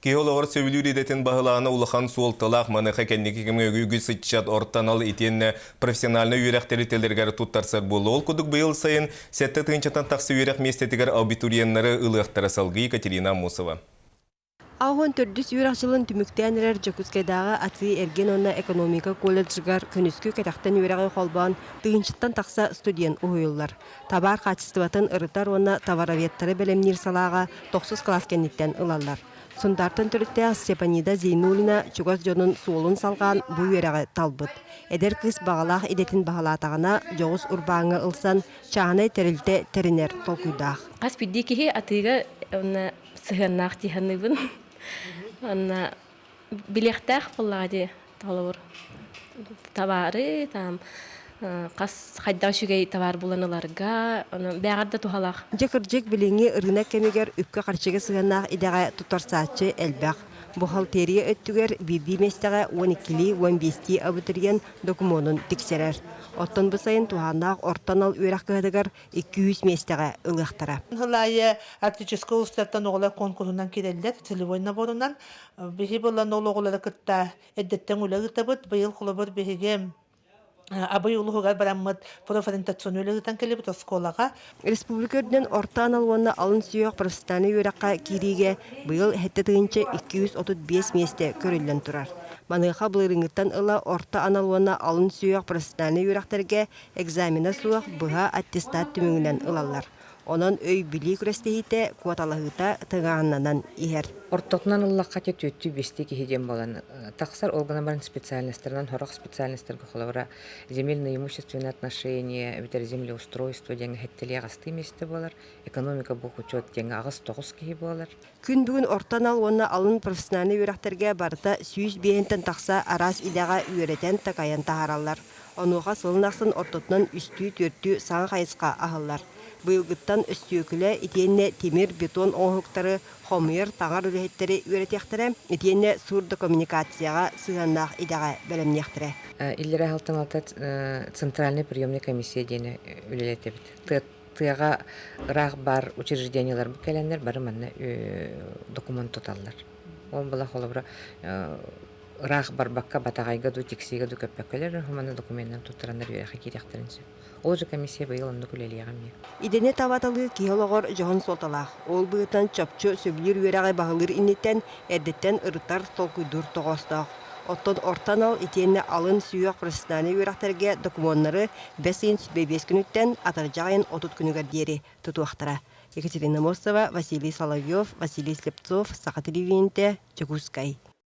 Киһи олоҕор сөбүлүүр идэтин баһылаана улахан суолталаах, маныаха кэнники кэмҥэ үгүс ыччат орто анал итиэннэ профессиональнай үөрэх тэрилтэлэригэр туттарсар буолла. Ол курдук быйыл сайын 7 тыһыынчаттан тахса үөрэх миэстэтигэр абитуриеннары ылыахтара салгыы Екатерина Аммосова. 84 үөрэх дьылын түмүктээн эрэр Дьокуускайдааҕы атыы-эргиэн уонна экономика колледжыгар күнүскү кэтэхтэн үөрэҕи холбоон тыһыынчаттан тахса студент уһуйуллар. Табаар хаачыстыбатын ырытар уонна товароведтары бэлэмниир салааҕа тохсус кылаас кэнниттэн ылаллар. Сунтаартан төрүттээх Степанида Зейнулина чугас дьонун суолун салҕаан бу үөрэҕи талбыт. Эдэр кыыс баҕалаах идэтин баһылаатаҕына, дьоҕус урбааҥҥа ылсан, чааһынай тэрилтэ тэринэр толкуйдаах. Хас биирдии киһи атыыга уонна сыһыаннаах дии саныыбын. Уонна билиэхтээх буоллаҕа дии холобур табаары там хас хайдах үчүгэй табаар булан ыларга онон бэйэҕэр да туһалаах. Дьэ кырдьык билиҥҥи ырыынак кэмигэр үпкэ-харчыга сыһыаннаах идэҕэ туттарсааччы элбэх. Бухгалтерия өттүгэр биирдии миэстэҕэ 12-лии, 15-тии абитуриент докумуонун тиксэрэр. Оттон бу сайын туһааннаах орто анал үөрэх кыһатыгар 200 миэстэҕэ ылыахтара. Сыл аайы Арктическай улуустартан оҕолор куонкуруһунан киирэллэр, целевой наборунан. Биһи буолан ол оҕолору кытта эрдэттэн үлэ ыытабыт. Быйыл холобур биһиги Абый улууһугар бараммыт профориентационнай үлэ ыытан кэллибит оскуолаҕа. Республика үрдүнэн орто анал уонна алын сүһүөх профессиональнай үөрэххэ киириигэ быйыл 7235 миэстэ көрүллэн турар. Маныаха былырыыҥҥыттан ыла орто анал уонна алын сүһүөх профессиональнай үөрэхтэргэ экзамена суох быһа аттестат түмүгүнэн ылаллар. Онон өй-билии күрэстэһиитэ, куоталаһыыта тыҥааһыннанан иһэр. Ортотунан ыллахха ити түөттүү биэстии киһи диэн буолан тахсар. Ол гынан баран специальностарынан сорох специальностарга холобура земельно-имущественные отношения эбэтэр землеустройство диэҥҥэ сэттэлии аҕыстыы миэстэ буолар. Экономика бухучет диэҥҥэ аҕыс-тоҕус киһи буолар. Күн бүгүн орто анал уонна алын профессиональнай үөрэхтэргэ барыта 105-тэн тахса араас идэҕэ үөрэтэн-такайан таһаараллар. Онуоха сылын ахсын ортотунан үстүү-түөртүү саҥа хайысха аһыллар. Быйылгыттан өстүөкүлэ итиэннэ тимир, бетон оҥоһуктары хомуйар, таҥар үлэһиттэри үөрэтиэхтэрэ, итиэннэ сурдокоммуникацияҕа сыһыаннаах идэҕэ бэлэмниэхтэрэ. Иллэрээ сылтан алта Центральная приемная комиссия диэни үлэлэтэбит. Тыаҕа ыраах баар учреждениеларбыт кэлэннэр бары манна докумуон туталлар. Ол была холобура ыраах барбакка Батаҕайга дуу, Тиксиигэ дуу көппөккөлөр манна докуменнарын туттараннар үөрэххэ киириэхтэрин сөп. Ол же комиссия быйыл оннук үлэлиэҕим диэн. Идэни табаталыы киһи олоҕор дьоһун суолталаах. Ол быһыытынан чопчу сөбүлүүр үөрэҕи баһылыыр инниттэн эрдэттэн ырытар, толкуйдуур тоҕоостоох. Оттон орто анал итиэннэ алын сүһүөх профессиональнай үөрэхтэргэ докумуоннары бэс ыйын 25 күнүттэн атырдьах ыйын 30 күнүгэр диэри тутуохтара. Екатерина Мостова, Василий Соловьев, Василий Слепцов, Саха телевидениетэ, Дьокуускай.